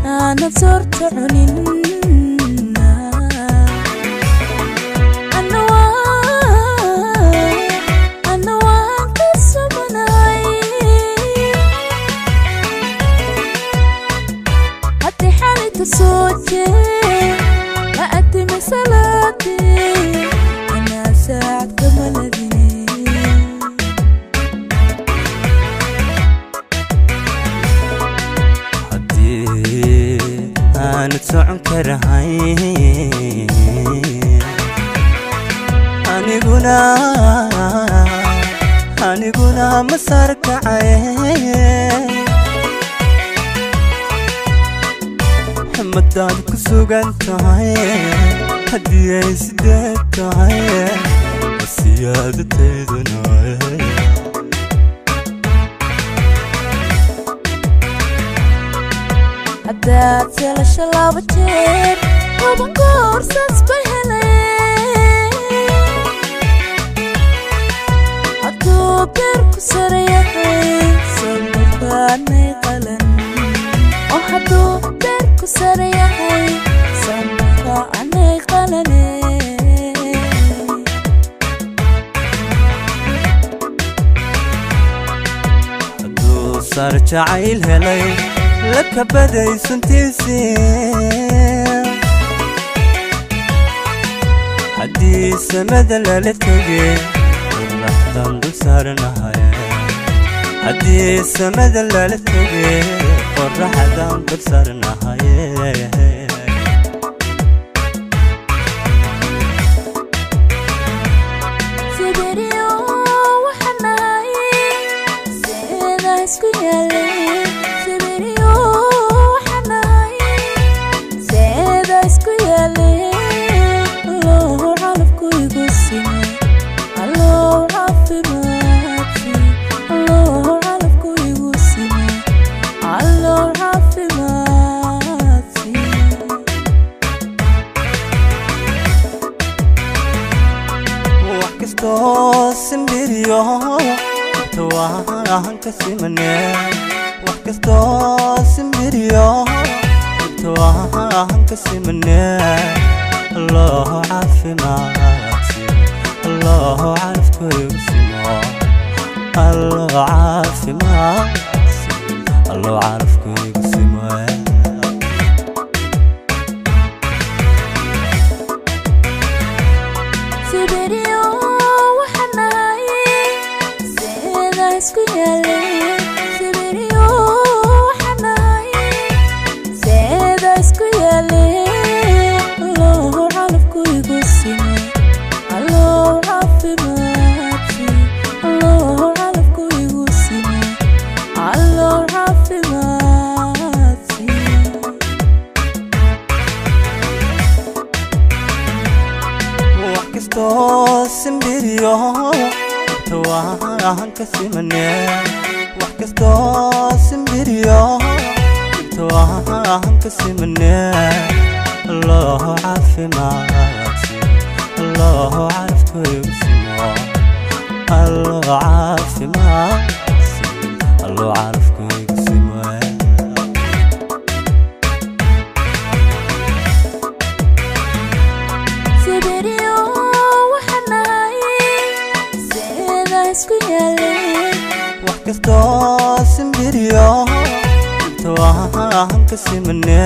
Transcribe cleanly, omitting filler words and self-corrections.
Aanad soorta cunin, ana waan ka sumanay. Haddii xalayta soo jeed la addimay salaadii, inaa saacad kama ladine. Haddii aanad socon karahayn, aniguna ma sarkacay. Madaad ku sugan tahay, haddii ay sideed tahay masiyaadatayduna. Haddaad selasho 2 jeer, 10 goor saas bay heleen. Hadduu beer ku sarayahay, samakaanay qalan. Oo hadduu beer ku sarayahay, samakaanay qalane. Hadduu sar jacayl helay, la kabaday suntiisii. Haddii samada lala tegay, qoraxdan dul saarnahay. Haddii samada lala tegay, qoraxdan dul saarnahay. Sibiriyo waxaan nahay seeda isku yaalay. Sibiriyo waxaan nahay seeda isku yaalay. Allow calafku igu simay, allow caafimaadsi. Allow calafku igu simay, allow caafimaadsi. Wax kastoo simbiriyo inta waan ka simane. Wax kastoo simbiriyo inta waan ka simane. Allahu caafimaadsi, allahu calafku igu simo. Allahu caafimaadsi, allahu calafku igu simo. Sibiriyo waxaan nahay seeda isku yaalay. Sibiriyo waxaan nahay seeda isku yaalay. Allow calafku igu simay, allow caafimaadsi. Allow calafku igu simay, allow caafimaadsi. Wax kastoo simbiriyo inta waan ka simane. Wax kastoo simbiriyo inta waan ka simane. Allahu caafimaadsi, allahu calafku igu simo. Allahu caafimaadsi, allahu calafku igu simo. Sibiriyo waxaan nahay seeda isku yaalay. Wax kastoo simbiriyo inta waan ka simane.